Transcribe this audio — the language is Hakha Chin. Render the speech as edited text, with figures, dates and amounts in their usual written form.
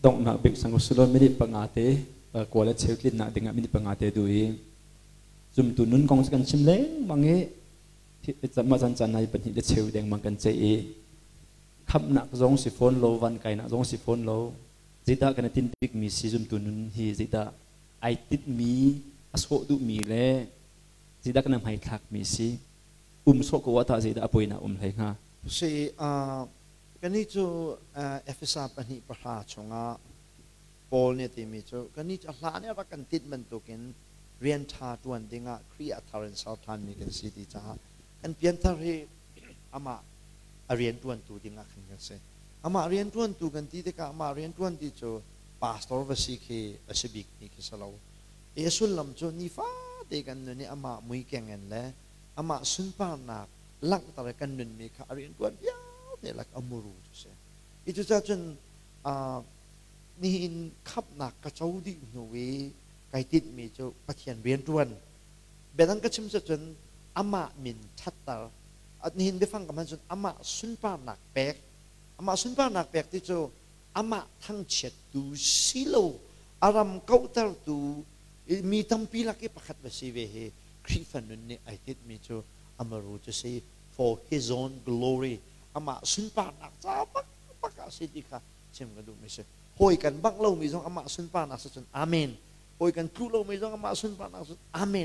Donghnak bik sang usulaw minute panga te kawl le cheu tlinnak dingah minute panga te du i zumtu nun kong kan chim lengmang i mah caan caan nai pahnih le cheu dengmang kan ceih i khamhnak zong si fawn lo, van kainak zong si fawn lo, zeidah kan i tinh bikmi si, zumtu nun hi zeidah ai tinhmi, a sawh duhmi le zeidah kan hmaithlakmi si, um sawh ko ah tah zeidah a poinak um hlei hnga? Si kannih cu Efesa 2:10 chungah Paul nih a timi cu kannih cu a hlan i a rak kan tinh bantukin rian ṭha ṭuan dingah Khrih a thar in ser ṭhanmi kan si ti caah kan pianthar hi amah a rian ṭuantu dingah khan kan si. Amah rian ṭuantu kan ti tikah amah rian ṭuan ti cu pastor va si khi a si bikmi khi si lo. I a sullam cu nifate kan nun i amah mui keng in le amah sunparnak langhter i kan nunmi kha a rianṭuan vialte lak a muru cu si. I cucaah cun nihin khamhnak ka co dih hnu i kai tinhmi cu Pathian rianṭuan. Biadang ka chim cun amah min ṭhatter. Nihin biafang ka hman cun amah sunparnak pek. Amah sunparnak pek ti cu amah thangchiattu si lo, a ram kauhtertu mi tampi lak i pakhat va si ve hi Khrihfa nun nih ai tinhmi cu amaru cu si, for his own glory, amah sunparnak ca bakbak ah si ti kha chim ka duhmi si. Hawi kan bangh lomi zong amah sunparnak si cun amen. Hawi kan tlu lomi zong amah sunparnak cun amen.